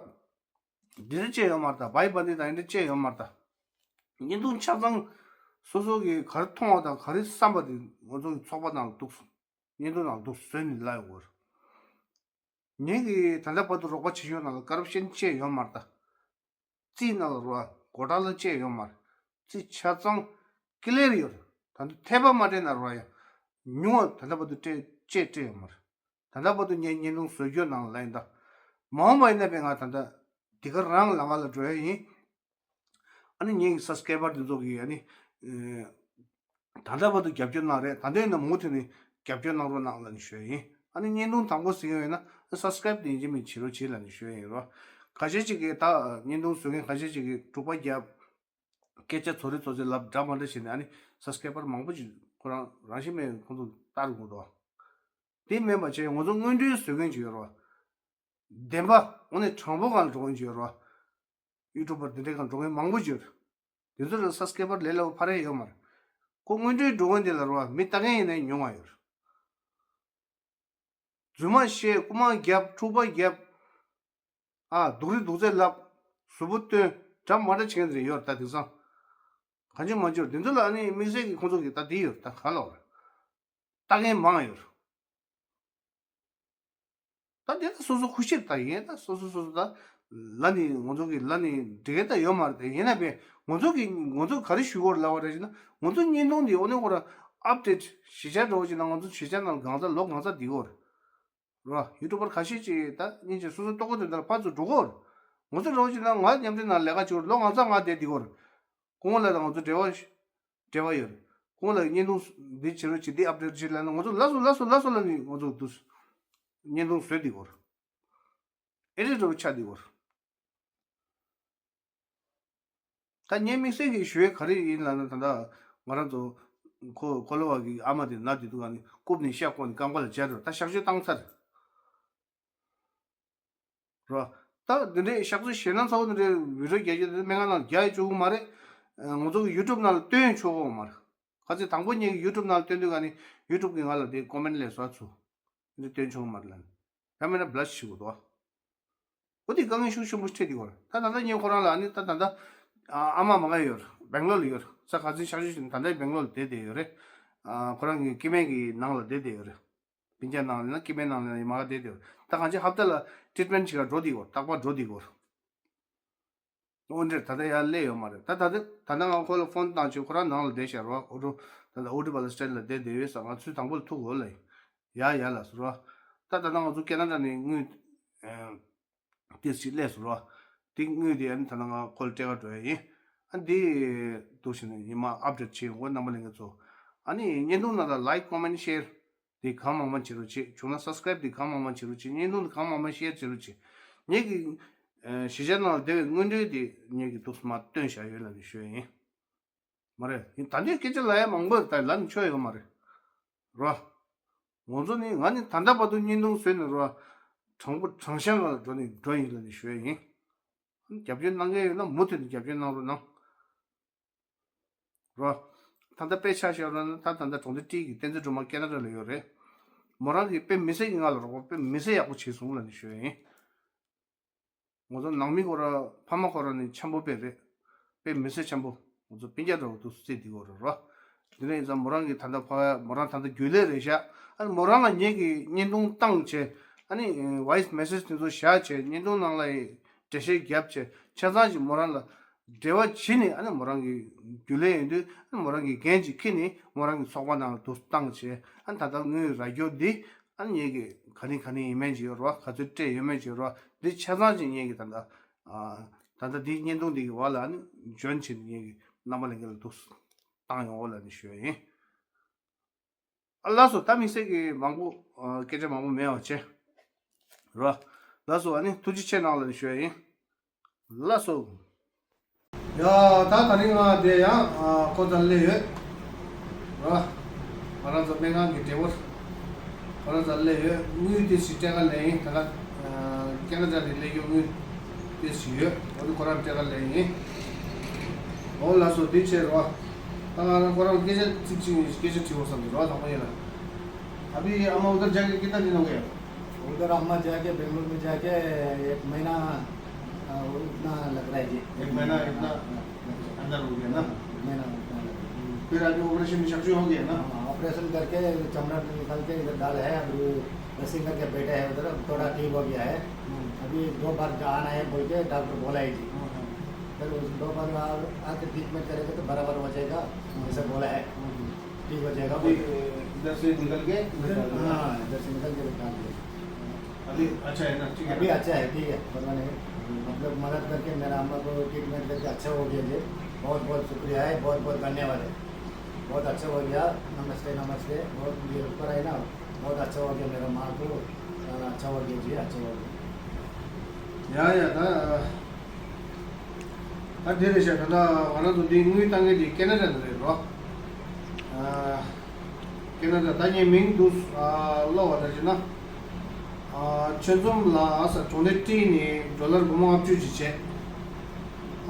འདི་འདྲ་བཅད་ཡོད་མ་རེད་ད། བའི་བ་འདི་དང་འདི་འདྲ་བཅད་ཡོད་མ་རེད་ད། བརྙན་ཐུང་ཆ་ཚང་སོ་སོ་གི་ག་རེ་མཐོང་བ་དང་ག་རེ་བསམ་པ་དེ་ང་ཚོ་གི་ཚོགས་པ་ནང་ལ་འདུག་བརྙན་ཐུང་ནང་ལ་འདུག་བཟོས་ནས་ལབ་ཡོད་གོ། ངེད་ཀྱིས་ད་ལྟ་བར་དུ་རོགས་པ་བྱེད་ཕྱོགས་ནང་ལ་ཀོ་རབ་ཤན་བཅས་ཡོད་མ་རེད་ད། རྩིས་ནང་ལ་རོ་སྒོ་ཁྲལ་ལ་བཅས་ཡོད་མ་རེད། རྩིས་ཆ་ཚང་ཀི་ལེར་ཡོད་རེད། ད་ལྟ་འཐད་པ་མ་སྤྲད་ན་རོ་ཡ། ཉུང་བ་ད་ལྟ་བར་དུ་སྤྲད་བཅས་སྤྲད་ཡོད་མ་རེད། ད་ལྟ་བར་དུ་ངས་བརྙན་ཐུང་བཟོ་རྒྱུ་ནང་ལ་ཡིན་ད། མ་འོངས་པ་ཡིན་ན་པས་ང་ད་ལྟ་འདི་ག་རང་ལ་ང་ལ་འགྲོ་ཡ་ཡིན། ཨ་ནི་ངེད་ཀྱི་སབ་སི་ཀེ་རེ་བར་འདི་ཚོ་གིས་ཨ་ནི་ད་ལྟ་བར་དུ་རྒྱབ་སྐྱོར་གནང་རེད། ད་ལྟ་ཡིན་ན་མུ་མཐུད་ནས་རྒྱབ་སྐྱོར་གནང་རོགས་གནང་ལབ་ནས་ཞུ་ཡ་ཡིན། ཨ་ནི་བརྙན་ཐུང་དང་པོ་གཟིགས་ཡོང་ཡོད་ན་སབ་སི་ཀེ་རེ་བར་དེ་ཡིན་གཅིག་མིན་གཅིག་བྱེད་རོགས་བྱེད་ལབ་ནས་ཞུ་ཡ་ཡིན་རོ། ཁ་ཤས་ཅིག་གིས་ད་བརྙན་ཐུང་བཟོ་མཁན་ཁ་ཤས་ཅིག་གིས་དཀྲུག་པ་རྒྱབ། སྐད་ཆ་ཚོ་རེ་ཚོ་ཚོས་ལབ་འདྲ་མ་འདྲ་བྱས་ནས་ཨ་ནི་སབ་སི་ཀེ་རེ་བར་མང་པོ་ཅིག་ཁོ་རང་རང་བཞིན་མེད་ཁོང་ཚོ་ལྟ་རུ་འགྲོ་འདུག་དེ་མིན་པ་བྱས་ང་ཚོ་དངོས་འབྲེལ་བཟོ་མཁན་ཅིག་ཡོད་རོ། བདེན་པ་དངོས་གནས་དྲང་པོ་སྒང་ལ་འགྲོ་མཁན་ཅིག་ཡོད་རོ། ཡུ་ཊུབ་པར་འདི་འདྲའི་སྒང་འགྲོ་མཁན་མང་པོ་ཡོད། དེ་ཚོ་ལ་སབ་སི་ཀེ་རེ་བར་ལས་སླ་པོ་ཕར་རེ་ཡོད་མ་རེད། ཁོ་དངོས་འབྲེལ་འགྲོ་མཁན་དེ་ལ་རོ་མི་ལྟ་མཁན་ཡིན་ནའི་ཉུང་བ་ཡོད། རྫུན་མ་བཤད། རྐུ་མ་རྒྱབ། འཁྲུག་པ་རྒྱབ། ཨ་སྡུག་རུས་སྡུག་ཚད་ལབ། གཟུགས་པོ་སྟོན། འདྲ་མ་འདྲ་བྱེད་མཁན་དེ་རེ་ཡོད་རེད། ད་དེང་སང་གང་བྱུང་མང་བྱུང་དེ་ཚོ་ལ་ཨ་ནི་དམིགས་བསལ་གྱི་ཁོང་ཚོ་གི་ད་དེ་ཡོད་རེད། ད་ག་ལ་བར་ལྟ་མཁན་མང་ཡོད་རེད། ད་དེ་ད་སོ་སོ་ཁུ་ཤེར་ད་ཡིན། ད་སོ་སོ་སོ་སོ་ད་ལ་ནི་ང་ཚོ་གི་ལ་ནི་འགྲིག་གི་ད་ཡོད་མ་རེད། དེ་ཡིན་ན་པས་ང་ཚོ་གི་ང་ཚོ་ག་རེ་ཞུ་དགོས་རེད་ལབ་པ་རེད་ཅེ་ན་ང་ཚོ་བརྙན་ཐུང་འདི་འོ་ནི་ཁོ་ར་ཨབ་ཌེཊ་གཞིས་ཆགས་འགྲོ་བ་ཅེ་ན་ང་ཚོ་གཞིས་ཆགས་ནང་གང་ཚ་ལོ་གང་ཚ་འདི་གོ་རེད་ར། ཡུ་ཊུབ་པར་ཁ་ཤས་ཅིག་ད་སྙིང་རྗེ་སོ་སོ་ལྟོ་གོ་དེ་འདྲ་ཕར་ཚུར་འགྲོ་གོ་རེད། ང་ཚོ་འགྲོ་བ་ཅེ་ན་ང་མཉམ་འབྲེལ་ནང་ལས་ཀ་བྱེད་གོ་རེད། ལོ་གང་ཚ་ང་བསྡད་འདི་གོ་རེད། ཁོང་ལ་དང་ང་ཚོ་འབྲེལ་བ་འབྲེལ་བ་ཡོད་རེད། ཁོང་ལ་བརྙན་ཐུང་འདི་བྱེད་རོགས་བྱེད། འདི་ཨབ་ཌེཊ་བྱེད་ལབ་ན་ང་ཚོ་ལགས་སོ་ལགས་སོ་ལགས་སོ་ལབ་ནས་ང་ཚོ་འདུག་བརྙན་ཐུང་བཟོས་འདི་གོ་རེད། ཨེ་རེད་འགྲོ་ཆ་འདི་གོ་རེད། ད་ངས་དམིགས་བསལ་གྱི་ཞུ་ཡས་ག་རེ་ཡིན་ལབ་ན་ད་ལྟ་ང་རང་ཚོ་ཁོ་ཁོ་ལོ་བ་གི་ཨ་མ་དེ་ན་དེ་འདུག་ག་ནི་རྐུབ་ནས་ཤ་བརྐོས་ནས་རྐང་པ་ལ་སྦྱར་རོ། ད་གཤག་བཅོས་བཏང་ཚར་རོ། ད་འདི་འདྲའི་གཤག་བཅོས་ཞེད་སྣང་ཚ་བོ་འདི་འདྲའི་བི་ཌིའོ་རྒྱག་རྒྱུ་དེ་སྨན་ཁང་ནང་རྒྱག་ཡས་བཅུག་གི་མ་རེད། ང་ཚོ་གི་ཡུ་ཊུབ་ནང་ལ་སྟོན་ཆོག་གི་མ་རེད། ཁ་ཚིག་དང་པོ་ངེད་ཀྱི་ཡུ་ཊུབ་ནང་ལ་སྟོན་དུས་ག་ནི་ཡུ་ཊུབ་གི་ང་ལ་དེ་ཀོ་མེན་ཊི་ལས་བཟོ་ཚུ་འདི་སྟོན་ཆོག་གི་མ་རེད་ལབ་ནི། ཡང་མིན་ན་བྷི་ལོག་བྱེད་དགོས་འདུག་འོ་དེ་དཀའ་ངལ་ཤུགས་ཆེན་པོ་འཕྲད་དེ་གོ་རེད། ད་ད་ལྟ་ངས་ཁོ་རང་ལ་ཨ་ནི་ད་ད་ལྟ་ཨ་མ་མ་ག་ཡོད་རེད། སྦེང་ལོར་ལ་ཡོད་རེད། ས་ཁ་ཚིག་ཤག་ཤུ་ཞིག་ད་ལྟ་སྦེང་ལོར་ལ་བསྡད་བསྡད་ཡོད་རེད། ཁོ་རང་གི་སྐྱེ་དམན་གྱི་ནང་ལ་བསྡད་བསྡད་ཡོད་རེད། སྤུན་ཀྱག་ནང་ལ་ན་སྐྱེ་དམན་ནང་ལ་ན་མ་ག་བསྡད་བསྡད་ཡོད་རེད། ད་གང་ཅི་ཧབ་ཏ་ལ་ཊི་རིཊ་མེན་ཊི་ཞིག་ག་འགྲོ་བསྡད་ཡོད་རེད། རྟག་པར་འགྲོ་བསྡད་ཡོད་རེད། ཨོ་འདྲེར་ད་ལྟ་ཡར་སླེབས་ཡོད་མ་རེད། ད་ད་ལྟ་ད་ལྟ་ང་ཁོ་ལ་ཕོན་བཏང་བྱས་ཁོ་རང་ནང་ལ་བསྡད་བཞག་རོ། ཨོ་འགྲོ། ད་ལྟ་ཨོ་ཌི་བྷ་ལ་སི་ཊེ་ཊི་ལ་བསྡད་བསྡད་ཡོད་ས། ང་ཚོའི་དང་པོ་ལ་ཐུག་གོ་ལ། ཡ་ཡ་ལ་སོ་རོ། ད་ད་ལྟ་ང་ཚོ་ཁེ་ན་ཌ་ནས་དངུལ་ཏོག་ཙམ་སླེབས་སོང་རོ། དེ་དངུལ་དེ་ཨ་ནི་ད་ལྟ་ང་ཁོ་ལ་སྤྲད་ག་འགྲོ་ཡ་ཡིན། ཨ་འདི་འདུག་བྱས་ནས་ཉི་མ་ཨབ་ཌེ་ཊི་བྱེད་ཡོང་གོ། རྣམ་པ་ལྷན་རྒྱས་ཚོ། ཨ་ནི་བརྙན་ཐུང་ནང་ལ་ལའིཀ་ཀོ་མེན་ཊི་ཤེར་དེ་གང་མང་མང་བྱེད་རོགས་བྱེད། བྱུང་ན་སབ་སི་ཀ་རའིབ་དེ་གང་མང་མང་བྱེད་རོགས་བྱེད། བརྙན་ཐུང་དེ་གང་མང་མང་ཤེར་བྱེད་རོགས་བྱེད། ངེད་ཀྱི་ཨ་གཞིས་ཆགས་ནང་ལ་བསྡད་པའི་དངོས་འབྲེལ་དེ་ངེད་ཀྱི་འདུག་སེ་མར་སྟོན་བཞག་ཡོད་ལབ་ནས་ཞུ་ཡ་ཡིན། མ་རེད། ཡིན་ད་ལྟའི་སྐད་ཆ་ལབ་ཡ་མང་པོ་ད་ལབ་ནས་ཆོག་ཡོད་མ་རེད། རོ། ང་ཚོ་ནི་ང་ནི་ད་ལྟ་བར་དུ་བརྙན་ཐུང་བཟོས་ནས་རོ། དྲང་པོ་དྲང་གཞག་ལ་འགྲོ་ནས་འགྲོ་ཡིན་ལབ་ནས་ཞུ་ཡ་ཡིན། རྒྱབ་སྐྱོར་གནང་མཁན་ཡོད་ན་མུ་མཐུད་ནས་རྒྱབ་སྐྱོར་གནང་རོགས་གནང་། རོ། ད་ལྟ་དཔེ་ཆ་བཞག་རོགས་ན་ད་ད་ལྟ་གྲོང་སྡེ་ཏི་གི་བསྟན་འཛིན་སྒྲོལ་མ་ཁེ་ན་ཌ་ལ་ཡོད་རེད། མོ་རང་གི་དཔེ་མི་སྲིད་ཀྱི་ང་ལ་རོགས་པ་དཔེ་མི་སྲིད་ཡག་པོ་བྱས་སོང་ལབ་ནས་ཞུ་ཡ་ཡིན། ང་ཚོ་ནང་མི་ཁོ་ར་ཕ་མ་ཁོ་ར་ནི་འཆམ་པོ་དཔེ་རེད། དཔེ་མི་སྲིད་འཆམ་པོ། ང་ཚོ་སྤུན་ཀྱག་འདྲ་བོ་འདུག་སེ་བརྩི་བསྡད་ཡོད་རེད་རོ། དེ་ནས་ཡིན་ཙང་མོ་རང་གི་ད་ལྟ་ཕ་མོ་རང་ད་ལྟ་རྒྱུན་ལས་རེད་ཤག་ཨ་ནི་མོ་རང་ལ་ངེད་ཀྱིས་བརྙན་ཐུང་བཏང་བྱས། ཨ་ནི་ཝོ་ཡི་སི་མེ་སེ་ཇི་དེ་ཚོ་བཞག་བྱས། བརྙན་ཐུང་ནང་ལ་ཡི་འགྲེལ་བཤད་བརྒྱབ་བྱས། ཆ་ཚང་ཅིག་མོ་རང་ལ་འབྲེལ་བ་བྱས་ནས། ཨ་ནི་མོ་རང་གི་རྒྱུན་ལས་ཡིན་དུས་ཨ་ནི་མོ་རང་གི་འགན་ཅིག་འཁྱེར་ནས་མོ་རང་གི་ཚོགས་པ་ནང་ལ་འདུག་སེ་བཏང་བྱས། ཨ་ནི་ད་ལྟ་དངུལ་རག་རྒྱུ་འདི་ཨ་ནི་ངེད་ཀྱིས་ག་ནས་ག་ནས་ཡིན་མིན་ཅིག་ཡོད་རེད་བ། ག་ཚོད་སྤྲད་ཡོད་མེད་ཅིག་ཡོད་རེད་བ། འདི་ཆ་ཚང་ཅིག་ངེད་ཀྱིས་ད་ལྟ་ཨ་ད་ལྟ་འདི་བརྙན་ཐུང་འདི་གི་བར་ལ་ཨ་ནི་འཇོན་བྱས་ནས་ངེད་ཀྱིས་རྣམ་པ་ལྷན་རྒྱས་ལ་འདུག་སེ་བཏང་ཡོང་བ་ལབ་ནས་ཞུ་ཡ་ཡིན། ཨ་ལགས་སོ། ད་དམིགས་བསལ་གྱི་མང་པོ་ཨ་སྐད་ཆ་མང་པོ་མེད་པ་བྱས་རོ། ལགས་སོ། ཨ་ནི་ཐུགས་རྗེ་ཆེ་གནང་ལབ་ནས་ཞུ་ཡ་ཡིན། ལགས་སོ། ཡ་ད་ད་རིང་ང་དེ་ཡང་ཨ་ཁོ་ཚ་སླེབས་ཡོད་རོ། ང་རང་ཚོ་སྨན་ཁང་གི་འབྲེལ་བ། ཁོ་རང་ཚ་སླེབས་ཡོད། དངུལ་དེ་ཞིག་སྤྲད་ག་སླེབས་ཡིན། ད་ལྟ་ཨ་ཁེ་ན་ཌ་ནས་སླེབས་ཡོད། དངུལ་དེ་ཞིག་ཡོད། འོ་དེ་ཁོ་རང་སྤྲད་ག་སླེབས་ཡིན། འོ་ལགས་སོ། དེ་བྱས་རོ། ད་ང་རང་ཁོ་རང་སྐད་ཆ་གཅིག་གཅིག་སྐད་ཆ་དྲི་བ་བསམ་གྱི་རོ། དང་པོ་ཡིན་ལ། अभी हम उधर जाके कितना दिन हो गया? उधर हम जाके, बेंगलुरु में जाके एक महीना, अ, इतना लग रहा है जी। एक महीना इतना हाँ, हाँ, लग रहा है। अंदर हो गया ना? हाँ, एक महीना इतना लग रहा है। फिर अभी ऑपरेशन में सक्सेस हो गया ना? हाँ, ऑपरेशन करके चमड़ा निकाल के इधर डाला है, अभी ड्रेसिंग करके बैठे हैं उधर, अब थोड़ा ठीक हो गया है। हम्म। अभी दो बार आना है बोल के डॉक्टर बोला है जी। हाँ, हाँ। फिर उस दो बार आ-, आके ट्रीटमेंट करेंगे तो बराबर हो जाएगा, हम्म। ऐसा बोला है। हम्म। ठीक हो जाएगा अभी बोल के। इधर से निकल के इधर इधर, डाल दिया। हाँ, इधर से निकल के डाल दिया। अभी अच्छा है ना? ठीक है अभी ना? अच्छा है, ठीक है, परवाह नहीं। मतलब मदद करके मेरा अम्मा को ट्रीटमेंट करके अच्छा हो गया जी। बहुत बहुत शुक्रिया है, बहुत बहुत धन्यवाद है। बहुत अच्छा हो गया। नमस्ते, नमस्ते। बहुत ये ऊपर है ना, बहुत अच्छा हो गया मेरा माँ को, अ, अच्छा हो गया जी, अच्छा हो गया। या, या, ད་ད་དེ་རེད་ཤག་ད་ལྟ་ང་རང་ཚོ་འདི་དངུལ་བཏང་མཁན་དེ་ཁེ་ན་ཌ་ནས་རེད་རོ། ཨ་ཁེ་ན་ཌ། ད་ངའི་མིང་འདུག་ཨ་ཀློག་པ་ད་བྱས་ན། ཨ་ཆོས་འཛོམས་ལགས་ཟེར་གྲོང་སྡེ་ཏི་ནས་ཌོ་ལར་སྒོར་མོ་ལྔ་བཅུ་ཅིག་བྱས།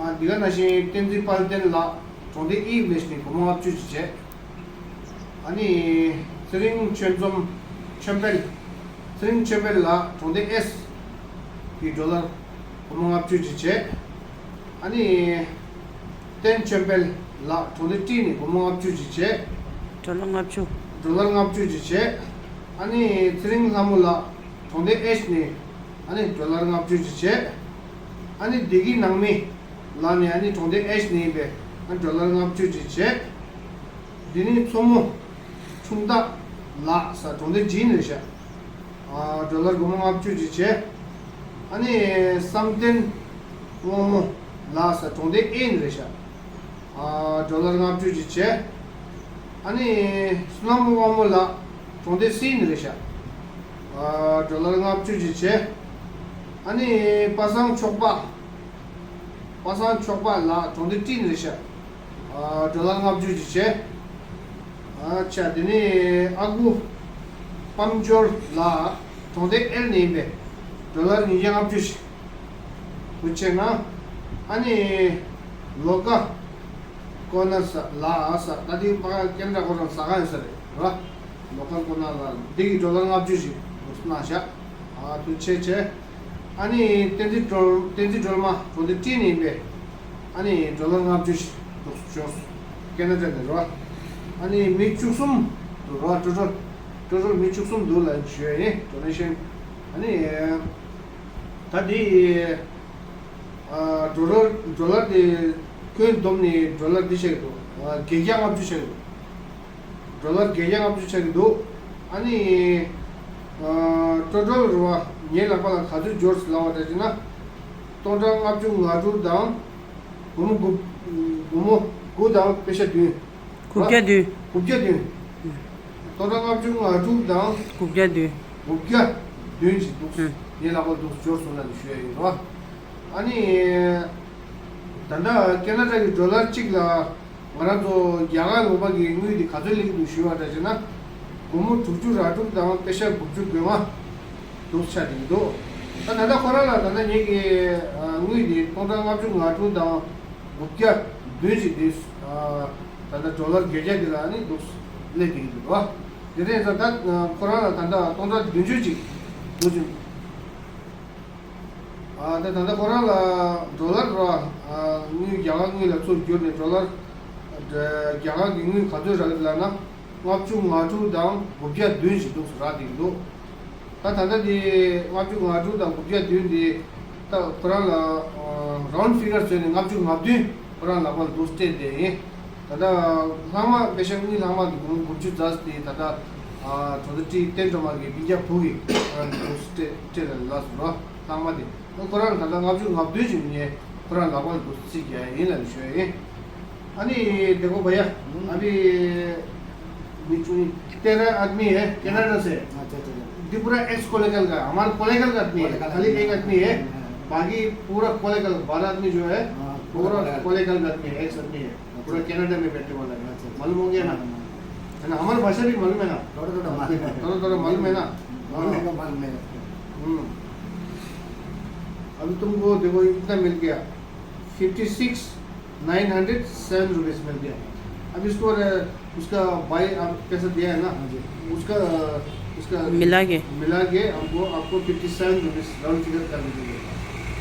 ཨ་འདི་ག་ནང་བཞིན་བསྟན་འཛིན་དཔལ་ལྡན་ལགས་གྲོང་སྡེ་ཨི་ནས་སྒོར་མོ་ལྔ་བཅུ་ཅིག་བྱས། ཨ་ནི་ཚེ་རིང་ཆོས་འཛོམས་ཆོས་འཕེལ། ཚེ་རིང་ཆོས་འཕེལ་ལགས་གྲོང་སྡེ་ཨེས་ཀྱི་ཌོ་ལར་སྒོར་མོ་ལྔ་བཅུ་ཅིག་བྱས། ཨ་ནི་བསྟན་ཆོས་འཕེལ་ལགས་གྲོང་སྡེ་ཏི་ནས་སྒོར་མོ་ལྔ་བཅུ་ཅིག་བྱས། ཌོ་ལར་ལྔ་བཅུ། ཌོ་ལར་ལྔ་བཅུ་ཅིག་བྱས། ཨ་ནི་ཚེ་རིང་ལྷ་མོ་ལགས་གྲོང་སྡེ་ཨེས་ནས་ཨ་ནི་ཌོ་ལར་ལྔ་བཅུ་ཅིག་བྱས། ཨ་ནི་བདེ་སྐྱིད་ནང་མི་ལགས་ནས་ཨ་ནི་གྲོང་སྡེ་ཨེས་ནས་ཡིན་པས་ཨ་ཌོ་ལར་ལྔ་བཅུ་ཅིག་བྱས། འདི་ནི་མཚོ་མོ་ཆུང་བདག་ལགས་ཟེར་གྲོང་སྡེ་ཇི་ནས་རེད་ཤག་ཨ་ཌོ་ལར་སྒོར་མོ་ལྔ་བཅུ་ཅིག་བྱས། ཨ་ནི་བསམ་གཏན་དབང་མོ་ལགས་ཟེར་གྲོང་སྡེ་ཨེ་ནས་རེད་ཤག་ཨ་ཌོ་ལར་ལྔ་བཅུ་ཅིག་བྱས། ཨ་ནི་བསོད་ནམས་དབང་མོ་ལགས་གྲོང་སྡེ་སི་ནས་རེད་ཤག་ཨ་ཌོ་ལར་ལྔ་བཅུ་ཅིག་བྱས། ཨ་ནི་པ་སངས་ཆོས་འཕེལ། པ་སངས་ཆོས་འཕེལ་ལགས་གྲོང་སྡེ་ཏི་ནས་རེད་ཤག་ཨ་ཌོ་ལར་ལྔ་བཅུ་ཅིག་བྱས། ཨ་ཅག་དེ་ནས་ཨ་ཁུ་དཔལ་འབྱོར་ལགས་གྲོང་སྡེ་ཨེལ་ནས་ཡིན་པས་ཌོ་ལར་ཉིས་བརྒྱ་ལྔ་བཅུ་ཞིག་བུ་ཆེ་ན། ཨ་ནི་ལོ་ཀ་ཀོ་ནར་ས་ལགས་ས་ད་དེ་ཕ་ཁེ་ན་ཌ་ཁོ་རང་ཟ་ཁང་ཡོད་ས་རེད་ར། ལོ་ཀ་ཀོ་ནར་ལགས་འདི་གི་ཌོ་ལར་ལྔ་བཅུ་ཞིག་གནང་ཤག་ཨ་ཐུགས་རྗེ་ཆེ། ཨ་ནི་བསྟན་འཛིན་སྒྲོལ་བསྟན་འཛིན་སྒྲོལ་མ་གྲོང་སྡེ་ཏི་ནས་ཡིན་པས། ཨ་ནི་ཌོ་ལར་ལྔ་བཅུ་ཞིག་འདུག་བྱོས། ཁེ་ན་ཌ་ནས་རོ། ཨ་ནི་མི་བཅུ་གསུམ་འདུག་རོ། ཊོ་ཊལ་ཊོ་ཊལ་མི་བཅུ་གསུམ་འདུག་ལབ་ཞུ་ཡ་ཡིན། ཌོ་ནེ་ཤན། ཨ་ནི་ད་འདི་ ཨ་ཌོ་ལར་ཌོ་ལར་དེ་ཁྱོན་བསྡོམས་ནས་ཌོ་ལར་འདི་ཆགས་ཀྱི་འདུག་ཨ་བརྒྱད་བརྒྱ་ལྔ་བཅུ་ཆགས་ཀྱི་འདུག་ཌོ་ལར་བརྒྱད་བརྒྱ་ལྔ་བཅུ་ཆགས་ཀྱི་འདུག་ཨ་ནི་ཨ་ཊོ་ཊལ་རེད་བ། ངའི་ལག་པ་ལ་ག་ཚོད་འབྱོར་སོང་ལབ་པ་འདྲ་བྱས་ན། སྟོང་ཕྲག་ལྔ་བཅུ་ང་དྲུག་དང་སྒོར་མོ་དགུ། སྒོར་མོ་དགུ་དང་པེ་ཤ་བདུན། དགུ་བརྒྱ་བདུན། དགུ་བརྒྱ་བདུན། སྟོང་ཕྲག་ལྔ་བཅུ་ང་དྲུག་དང་དགུ་བརྒྱ་བདུན། དགུ་བརྒྱ་བདུན་ཞིག་འདུག་ཨུ། ངའི་ལག་པར་འདུག་འབྱོར་སོང་ལབ་ནས་ཞུ་ཡ་ཡིན་རོ། ཨ་ནི། ད་ལྟ་ཁེ་ན་ཌ་གི་ཌོ་ལར་གཅིག་ལ་ང་རང་ཚོ་རྒྱ་གར་ལུང་པ་གི་དངུལ་དེ་ག་ཚོད་སླེབས་ཀྱི་འདུག་ཞུས་པ་འདྲ་བྱས་ན། སྒོར་མོ་དྲུག་ཅུ་རེ་དྲུག་དང་པེ་ཤ་དགུ་བཅུ་གོ་ལྔ་འདུག་ཆགས་བསྡད་ཀྱི་འདུག་ད་ད་ལྟ་ཁོ་རང་ལ་ད་ལྟ་ངེད་ཀྱི་ཨ་དངུལ་དེ་སྟོང་ཕྲག་ལྔ་བཅུ་ང་དྲུག་དང་དགུ་བརྒྱ་བདུན་ཞིག་དེ་ཨ་ད་ལྟ་ཌོ་ལར་བརྒྱད་བརྒྱ་དེ་ལ་ནི་འདུག་སླེབས་བསྡད་ཀྱི་འདུག་དེ་རེད་ཙང་ད་ཁོ་རང་ལ་ད་ལྟ་སྟོང་ཕྲག་བདུན་ཅུ་ཅིག་འདུག་ཅིང་། ཨ་ད་ད་ལྟ་ཁོ་རང་ལ་ཌོ་ལར་ར་ཨ་དངུལ་རྒྱ་གར་དངུལ་ལ་ཚུར་བསྒྱུར་ནས་ཌོ་ལར་རྒྱ་གར་གྱི་དངུལ་ག་ཚོད་རག་གི་ལབ་ན། ལྔ་བཅུ་ང་དྲུག་དང་དགུ་བརྒྱ་བདུན་ཞིག་འདུག་རག་བསྡད་ཀྱི་འདུག་ད་ད་ལྟ་དེ་ལྔ་བཅུ་ང་དྲུག་དང་དགུ་བརྒྱ་བདུན་དེ་ད་ཁོ་རང་ལ་རའུན་ཌི་ཕི་གར་བཟོས་ནས་ལྔ་བཅུ་ང་བདུན་ཁོ་རང་ལག་པར་འདུག་སྤྲད་བསྡད་ཡིན། ད་ལྟ་ལྷག་མ་པེ་ཤ་དངུལ་ལྷག་མ་དེ་སྒོར་མོ་དགུ་བཅུ་རྩ་དེ་ད་ལྟ་ཨ་གྲོང་སྡེ་ཊི་བསྟན་སྒྲོལ་མ་གི་སྤུན་ཀྱག་བུ་གིས་ཁོ་རང་གི་འདུག་སྤྲད་སྤྲད་ལ་ལབ་སོང་རོ། ལྷག་མ་དེ་ཁོ་རང་ད་ལྟ་ལྔ་བཅུ་ང་བདུན་ཞིག་ནས་ཁོ་རང་ལག་པར་འདུག་རྩིས་རྒྱག་ཡ་ཡིན་ལབ་ནས་ཞུ་ཡ་ཡིན། ཨ་ནི་देखो भैया, हम्म। अभी मैं चुनी तेरा आदमी है, कनाडा से। अच्छा, अच्छा, अच्छा। त्रिपुरा एक्स कोलेगल का, हमारा कोलेगल का आदमी है, कोलेगल खाली आदमी। एक आदमी है, हाँ। बाकी पूरा कोलेगल, बारह आदमी जो है, हाँ, पूरा पूरा कोलेगल। कोलेगल का आदमी है, एक्स आदमी है, अच्छा। पूरा कनाडा में बैठने वाला है। अच्छा, अच्छा। मालूम हो गया ना? हाँ, हाँ। है ना, हमारी भाषा भी मालूम है ना? थोड़ा थोड़ा मालूम है। थोड़ा थोड़ा मालूम है ना? मालूम है, हाँ। मालूम है। हम्म। अभी तुमको देखो, इतना मिल गया, fifty six nine hundred seven rupees मिल गया। अब इसको, अ, उसका भाई आप पैसा दिया है ना, हाँ जी। उसका, उसका मिला के। मिला के हमको, आपको fifty seven rupees round figure कर दीजिए।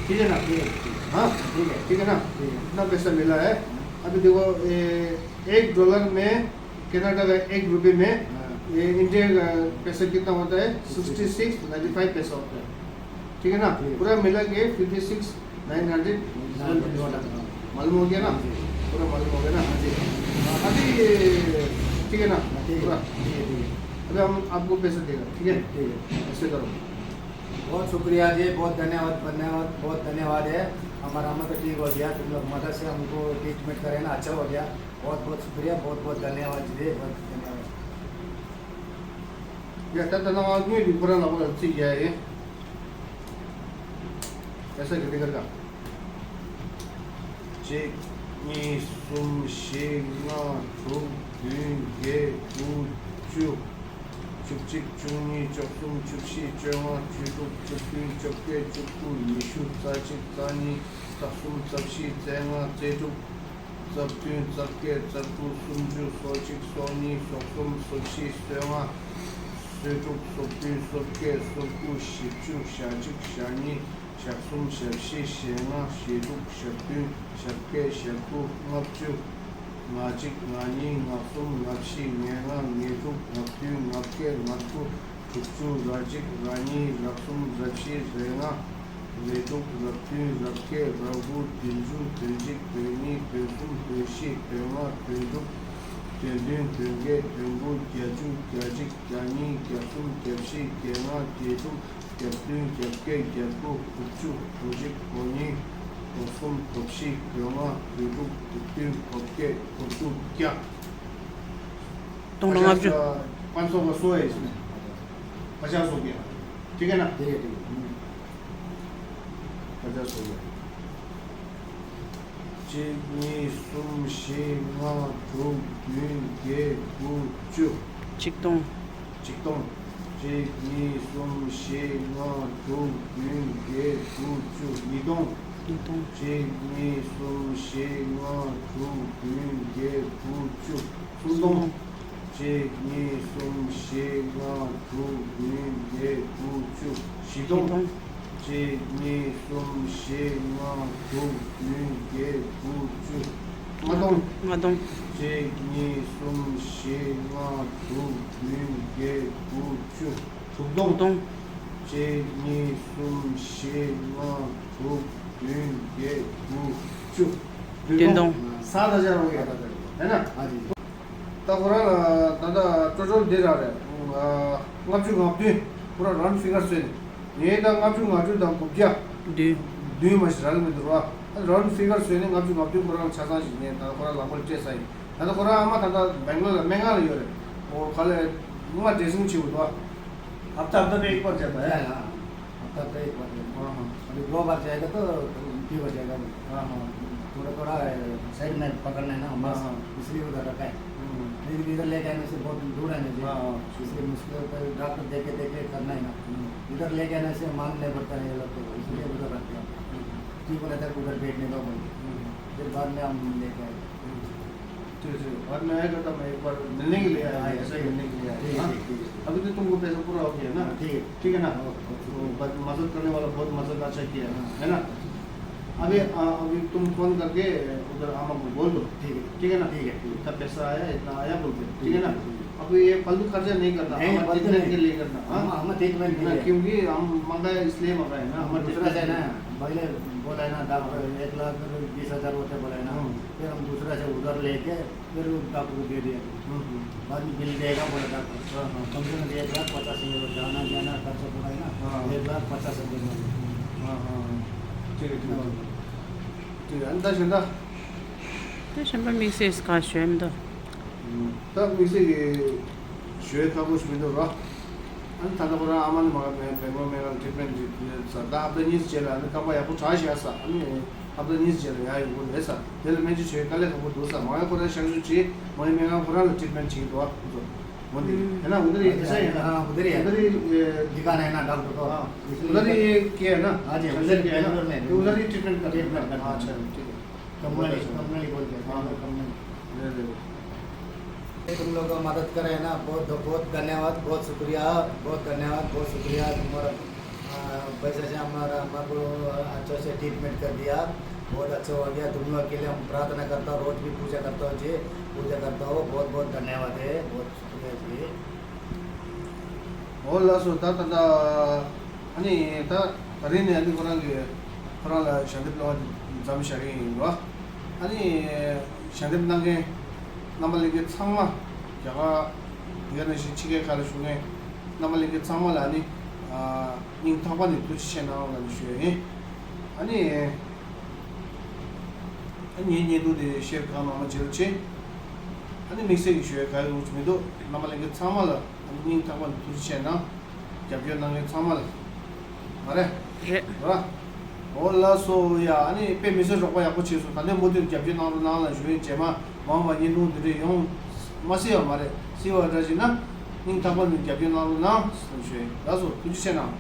ठीक है ना? ठीक है, ठीक है। हाँ? ठीक है। ठीक है ना? ठीक है। इतना पैसा मिला है। अभी देखो, ए, एक डॉलर में, कनाडा का एक रुपये में, हाँ। ये इंडिया का पैसा कितना होता है? सिक्सटी सिक्स नाइन्टी फाइव पैसा होता है। ठीक है ना? ठीक है। पूरा मिला के fifty six nine hundred seven fifty. मालूम हो गया ना? हाँ जी। पूरा मालूम हो गया ना? हाँ जी। अभी ठीक है ना? ठीक है। पूरा। ठीक है, ठीक है। अभी हम आपको पैसा देगा, ठीक है? ठीक है। ऐसे करो। बहुत शुक्रिया जी, बहुत धन्यवाद, धन्यवाद, बहुत धन्यवाद है। हमारा अम्मा तो ठीक हो गया, तुम लोग मदद से हमको ट्रीटमेंट करे ना, अच्छा हो गया। बहुत बहुत शुक्रिया, बहुत बहुत धन्यवाद जी, बहुत धन्यवाद। ཡ་ད་ལྟ་ང་དངུལ་འདི་ཁོ་རང་ལ་ཁོ་རང་རྩིས་རྒྱག་ཡིན། पैसा कितने करके? གཅིག་གཉིས། གསུམ། བཞི། ལྔ། དྲུག་བདུན། བརྒྱད། དགུ། བཅུ། བཅུ་གཅིག་བཅུ་གཉིས། བཅུ་གསུམ། བཅུ་བཞི། བཅོ་ལྔ། བཅུ་དྲུག་བཅུ་བདུན། བཅོ་བརྒྱད། བཅུ་དགུ། ཉི་ཤུ། རྩ་གཅིག་རྩ་གཉིས། རྩ་གསུམ། རྩ་བཞི། རྩ་ལྔ། རྩ་དྲུག་རྩ་བདུན། རྩ་བརྒྱད། རྩ་དགུ། སུམ་ཅུ། སོ་གཅིག་སོ་གཉིས། སོ་གསུམ། སོ་བཞི། སོ་ལྔ། སོ་དྲུག་སོ་བདུན། སོ་བརྒྱད། སོ་དགུ། བཞི་བཅུ། ཞེ་གཅིག་ཞེ་གཉིས། ཞེ་གསུམ། ཞེ་བཞི། ཞེ་ལྔ། ཞེ་དྲུག་ཞེ་བདུན། ཞེ་བརྒྱད། ཞེ་དགུ། ལྔ་བཅུ། ང་གཅིག་ང་གཉིས། ང་གསུམ། ང་བཞི། ང་ལྔ། ང་དྲུག་ང་བདུན། ང་བརྒྱད། ང་དགུ། དྲུག་ཅུ། རེ་གཅིག་རེ་གཉིས། རེ་གསུམ། རེ་བཞི། རེ་ལྔ། རེ་དྲུག་རེ་བདུན། རེ་བརྒྱད། རེ་དགུ། བདུན་ཅུ། བདུན་གཅིག་བདུན་གཉིས། བདུན་གསུམ། བདུན་བཞི། བདུན་ལྔ། བདུན་དྲུག་བདུན་བདུན། བདུན་བརྒྱད། བདུན་དགུ། བརྒྱད་ཅུ། བརྒྱད་གཅིག་བརྒྱད་གཉིས། བརྒྱད་གསུམ། བརྒྱད་བཞི། བརྒྱད་ལྔ། བརྒྱད་དྲུག་བརྒྱད་བདུན། བརྒྱད་བརྒྱད། བརྒྱད་དགུ། དགུ་བཅུ། དགུ་གཅིག་དགུ་གཉིས། དགུ་གསུམ། དགུ་བཞི། དགུ་ལྔ། དགུ་དྲུག་དགུ་བདུན། དགུ་བརྒྱད། དགུ་བཅུ། क्या? སྟོང་དང་ལྔ་བཅུ། पाँच सौ का सौ है इसमें। पचास हो गया। ठीक है ना? ठीक है, ठीक है। हम्म। पचास हो गया। གཅིག་གཉིས། གསུམ། བཞི། ལྔ། དྲུག་བདུན། བརྒྱད། དགུ། བཅུ། ཆིག་སྟོང་། ཆིག་སྟོང་། གཅིག་གཉིས། གསུམ། བཞི། ལྔ། དྲུག་བདུན། བརྒྱད། དགུ། བཅུ། ཉིས་སྟོང་། ཉིས་སྟོང་། གཅིག་གཉིས། གསུམ། བཞི། ལྔ། དྲུག་བདུན། བརྒྱད། དགུ། བཅུ། སུམ་སྟོང་། གཅིག་གཉིས། གསུམ། བཞི། ལྔ། དྲུག་བདུན། བརྒྱད། དགུ། བཅུ། བཞི་སྟོང་། བཞི་སྟོང་། གཅིག་གཉིས། གསུམ། བཞི། ལྔ། དྲུག་བདུན། བརྒྱད། དགུ། བཅུ། ལྔ་སྟོང་། ལྔ་སྟོང་། གཅིག་གཉིས། གསུམ། བཞི། ལྔ། དྲུག་བདུན། བརྒྱད། དགུ། བཅུ། དྲུག་སྟོང་། དྲུག་སྟོང་། གཅིག་གཉིས། གསུམ། བཞི། ལྔ། དྲུག་བདུན། བརྒྱད། དགུ། བཅུ། བདུན་སྟོང་། ས་ད་ཆ་རོགས་ཡ་ད་ད་རེད་ན། ཨ་ཅེ། ད་ཁོ་རང་ལ་ད་ལྟ་ཀྲོ་ཀྲོལ་འདི་རག་རེད། ལྔ་བཅུ་ང་བདུན། ཁོ་རང་རའུན་ཌི་ཕི་གར་བཟོས་ནས། ངས་ད་ལྔ་བཅུ་ང་བདུན་དང་དགུ་བརྒྱ། བདུན། བདུན་མ་ཞིག་རག་གི་མི་འདུག་ར། རའུན་ཌི་ཕི་གར་བཟོས་ནས་ལྔ་བཅུ་ང་བདུན་ཁོ་རང་ཆ་ཚང་ཞིག་ངས་ད་ཁོ་རང་ལག་པར་སྤྲད་ཚར་ཡིན། ད་ལྟ་ཁོ་རང་ཨ་མ་ད་ལྟ་སྦེང་ལོར་ལ་སྨན་ཁང་ལ་ཡོད་རེད། ཨོ་ག་ལེ། ངོ་མ་ཌེ་སིང་བྱེད་དགོས་འདུག་ཨ། हफ्ता हफ्ता पे एक बार जाता है। हाँ, हाँ। हफ्ता हफ्ता एक बार जाता है। हाँ, हाँ। अभी दो बार जाएगा तो उल्टी हो जाएगा। हाँ, हाँ। थोड़ा थोड़ा, अ, साइड में पकड़ना है ना, हाँ, बस, हाँ। इसलिए उधर रखा है। हम्म। लेकिन इधर लेके आने से बहुत दूर है ना जी। हाँ, हाँ। इसलिए मुश्किल होता है, डॉक्टर देख के देख के करना है ना। हम्म। इधर लेके आने से मालूम नहीं पड़ता है ये लोग को, इसलिए उधर रख दिया। हम्म। ठीक होने तक उधर बैठने दो बोल के। हम्म। फिर बाद में हम लेके आए। हम्म। ठीक है, ठीक है। बाद में आएगा तो मैं एक बार मिलने के लिए आया, हाँ, ऐसे ठीक है। मिलने के लिए आया, ठीक है, हाँ? ठीक है, ठीक है। अभी तो तुमको पैसा पूरा हो गया ना? हाँ, ठीक है। ठीक है ना? हाँ, हाँ, ठीक है। तो बस मदद करने वाला बहुत मदद अच्छा किया, हाँ। है ना? अभी, आ, अभी तुम फोन करके उधर आमा को बोल दो। ठीक है। ठीक है ना? ठीक है, ठीक है। इतना पैसा आया, इतना आया बोल के, ठीक है ना? ठीक है, ठीक है। अब ये फालतू खर्चा नहीं करना, नहीं, हमारे फालतू ट्रीटमेंट नहीं। के लिए करना, हाँ? हम, हम ट्रीटमेंट के ना, लिए। क्योंकि हम मंगाया इसलिए मंगाया ना, हम हमारे दूसरा ट्रीटमेंट से के ना, लिए। पहले बोला है ना, डॉक्टर, हाँ। एक लाख बीस हजार होते बोला है ना, हाँ। फिर हम दूसरा से उधार लेके फिर वो डॉक्टर को दे दिया। हम्म, हम्म। बाद में बिल देगा बोला डॉक्टर। हाँ, हाँ। कम से कम एक लाख पचास हजार, जाना जाना खर्चा पूरा है ना, हाँ। एक लाख पचास हजार। हाँ, हाँ, हाँ। ठीक है, ठीक है। हाँ। ठीक है, ཨ་ནི་ད་གཞན་དག་དེ་གཞན་པ་དམིགས་བསལ་ག་ཞུ་ཡ་མི་འདུག་ད་དམིགས་བསལ་གྱི་ཞུ་ཡ་ཁག་པོ་ཞིག་མི་འདུག་ར། ཨ་ནི་ད་ལྟ་ཁོ་རང་ཨ་མ་ནི་མ་ག་བེ་བེ་མོ་མེ་ལ་ཊི་རིཊ་མེན་ཊི་ཟ། ད་ཧབ་ཏ་གཉིས་རྗེས་ལ་ཨ་ནི་རྐང་པ་ཡག་པོ་དྲག་ཤག་ཟ། ཨ་ནི་ཧབ་ཏ་གཉིས་རྗེས་ལ་ཡར་ཡོང་གི་རེད་ཟ། དེ་ལ་སྨན་བཅོས་བྱེད་དཀའ་ལས་ཁག་པོ་འདུག་ཟ། མ་ག་ཁོ་རང་ཞག་ཞུ་བྱེད། མ་ག་སྨན་ཁང་ཁོ་རང་ལ་ཊི་རིཊ་མེན་ཊི་བྱེད་ཀྱི་འདུག་ཨ། ཁོ་ཚོ་वो नहीं है ना, उधर ही ऐसा ही है ना? हाँ, उधर ही है। उधर ही, ये, दिखाना है ना डॉक्टर को। हाँ, इसलिए उधर ही ये किया है ना? हाँ जी, उधर ही किया है ना? बेंगलोर में है। उधर ही ट्रीटमेंट करते हैं। ट्रीटमेंट करते हैं। हाँ, अच्छा, ठीक है। कमनली, बहुत अच्छा। कमनली बोल के, हाँ। कमनली। ले, ले, ले। तुम लोग का मदद करे है ना, बहुत, बहुत धन्यवाद, बहुत शुक्रिया, बहुत धन्यवाद, बहुत शुक्रिया तुम्हारा। आ, वैसे से हमारा, हमारे को अच्छे से ट्रीटमेंट कर दिया, बहुत अच्छा हो गया। तुम लोग के लिए हम प्रार्थना करता हूँ, रोज भी पूजा करता हूँ जी, पूजा करता हूँ। बहुत बहुत धन्यवाद है, बहुत शुक्रिया जी। འོ་ལགས་སོ། ད་ད་ད་ཨ་ནི་ད་ད་རིང་ནས་ཨ་ནི་ཁོ་རང་གི་ཁོ་རང་ལ་ཞལ་འདེབས་སློང་བ་མཚམས་བཞག་གི་ཡིན་རོ། ཨ་ནི་ཞལ་འདེབས་གནང་མཁན་རྣམ་པ་ལྷན་རྒྱས་ཚང་མ། རྒྱ་གར་ཡང་ན་ཕྱི་རྒྱལ་ཁག་ལ་བཞུགས་མཁན་རྣམ་པ་ལྷན་རྒྱས་ཚང་མ་ལ་ཨ་ནི་སྙིང་ཐག་པ་ནས་ཐུགས་རྗེ་ཆེ་གནང་ལབ་ནས་ཞུ་ཡ་ཡིན། ཨ་ནི། ཨ་ངའི་བརྙན་ཐུང་དེ་ཤེར་གང་མང་མང་བྱེད་རོགས་བྱེད། ཨ་ནི་དམིགས་བསལ་གྱི་ཞུ་ཡ་ག་རེ་རུ་མི་འདུག་རྣམ་པ་ལྷན་རྒྱས་ཚང་མ་ལ་ཨ་ནི་སྙིང་ཐག་པ་ནས་ཐུགས་རྗེ་ཆེ་གནང་། རྒྱབ་སྐྱོར་གནང་མཁན་ཚང་མ་ལ། མ་རེད། རེད། ར། འོ་ལགས་སོ་ཡ། ཨ་ནི་དཔེ་མི་སྲིད་རོགས་པ་ཡག་པོ་བྱས་སོང་། ད་ལྟའི་མུ་མཐུད་རྒྱབ་སྐྱོར་གནང་རོགས་གནང་ལ་ཞུ་ཡིན། རྗེས་མ་མ་འོངས་པ་བརྙན་ཐུང་འདི་འདྲ་ཡོང་མ་སྲིད་པ་མ་རེད། སྲིད་པ་འདྲ་ཞིག་ན་སྙིང་ཐག་པ་ནས་རྒྱབ་སྐྱོར་གནང་རོགས་གནང་ཞུ་ཡིན། ལགས་སོ། ཐུགས་རྗེ་ཆེ་གནང་།